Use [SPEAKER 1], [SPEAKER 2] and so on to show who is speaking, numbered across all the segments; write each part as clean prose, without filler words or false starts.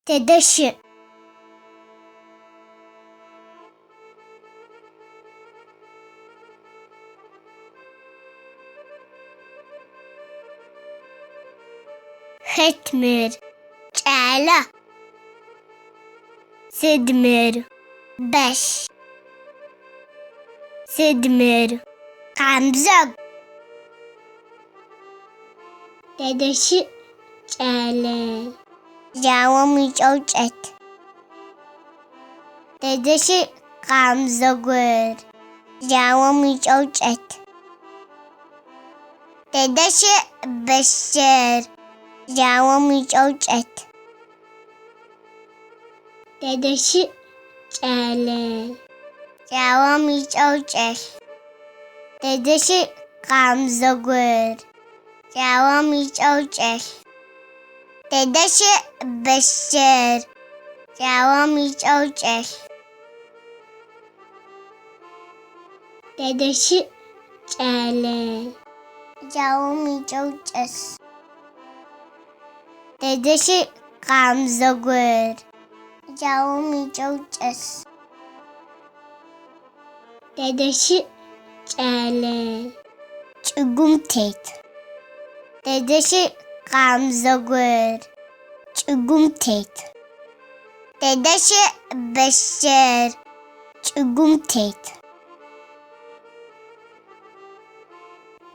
[SPEAKER 1] Тэдэ щыӏ? Хэт мыр? Кӏалэ. Сыд мыр? Бэщ. Сыд мыр? Къамзэгу. Тэдэ щыӏ кӏалэр? Жьаум икӏэу кӏэт. Тэдэ щыӏ къамзэгур? Жьаум икӏэу кӏэт. Тэдэ щыӏ бэщыр? Жьаум икӏэу кӏэт. Тэдэ щыӏ кӏалэр? Жьаум икӏэу кӏэлъ. Тэдэ щыӏ къамзэгур? Жьаум икӏэу кӏэлъ. Тэдэ щыӏ бэщыр? Жьаум икӏэу кӏэлъ. Тэдэ щыӏ кӏалэр? Жьаум икӏэу кӏэс. Тэдэ щыӏ къамзэгур? Жьаум икӏэу кӏэс. Тэдэ щыӏ кӏалэр? Чӏыгум тет. Тэдэ щыӏ къамзэгур? Чӏыгум тет. Тэдэ щыӏ бэщыр? Чӏыгум тет.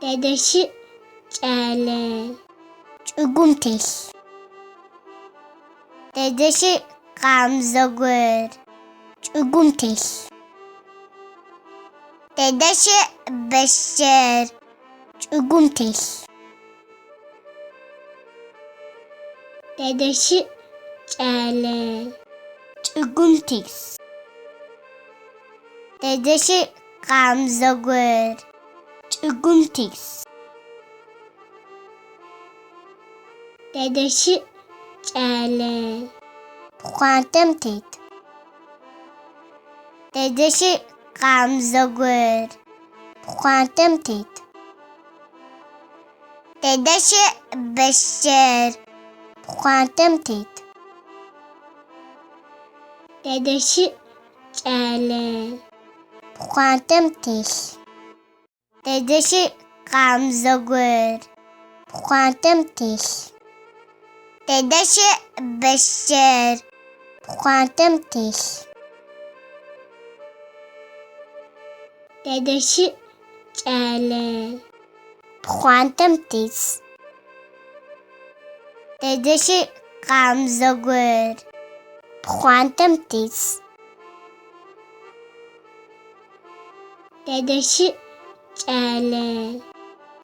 [SPEAKER 1] Тэдэ щыӏ кӏалэр? Чӏыгум телъ. Тэдэ щыӏ къамзэгур? Чӏыгум телъ. Тэдэ щыӏ бэщыр? Чӏыгум телъ. Тэдэ щыӏ кӏалэр? Чӏыгум тес. Тэдэ щыӏ къамзэгур? Чӏыгум тес. Тэдэ щыӏ кӏалэр? Пхъуантэм тет. Тэдэ щыӏ къамзэгур? Пхъуантэм тет. Тэдэ щыӏ бэщыр? Пхъуантэм тет. Тэдэ щыӏ кӏалэр? Пхъуантэм телъ. Тэдэ щыӏ къамзэгур? Пхъуантэм телъ. Тэдэ щыӏ бэщыр? Пхъуантэм телъ. Тэдэ щыӏ кӏалэр? Пхъуантэм тес. Тэдэ щыӏ къамзэгур? Пхъуантэм тес. Тэдэ щыӏ кӏалэр?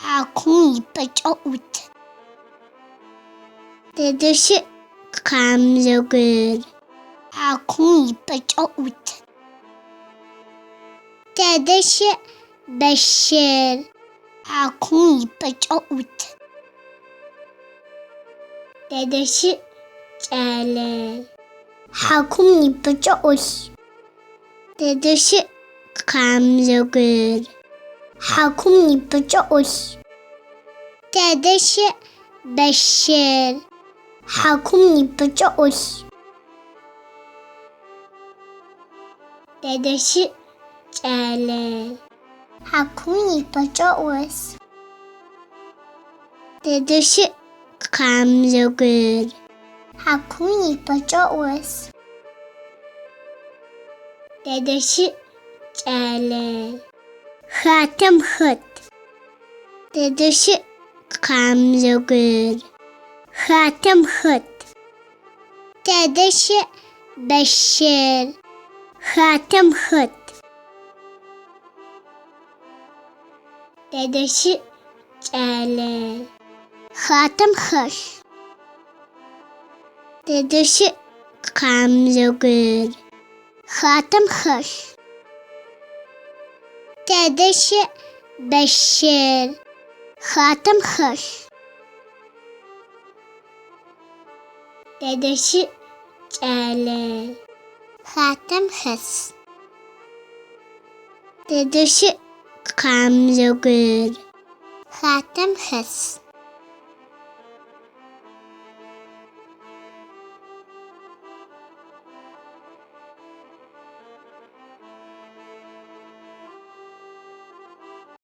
[SPEAKER 1] Хьакум ипэкӏэ ӏут. Тэдэ щыӏ къамзэгур? Хьакум ипэкӏэ ӏут. Тэдэ щыӏ бэщыр? Хьакум ипэкӏэ ӏут. Тэдэ щыӏ кӏалэр? Хьакум ипэкӏэ ӏулъ. Тэдэ щыӏ къамзэгур? Хьакум ипэкӏэ ӏулъ. Тэдэ щыӏ бэщыр? Хьакум ипэкӏэ ӏулъ. Тэдэ щыӏ кӏалэр? Хьакум ипэкӏэ ӏус. Тэдэ щыӏ къамзэгур? Хьакум ипэкӏэ ӏус. Тэдэ щыӏ кӏалэр? Хатэм хэт. Тэдэ щыӏ къамзэгур? Хатэм хэт. Тэдэ щыӏ бэщыр? Хатэм хэт. Тэдэ щыӏ кӏалэр? Хатэм хэлъ. Тэдэ щыӏ къамзэгур? Хатэм хэлъ. Тэдэ щыӏ бэщыр? Хатэм хэлъ. Тэдэ щыӏ кӏалэр? Хатэм хэс. Тэдэ щыӏ къамзэгур? Хатэм хэс.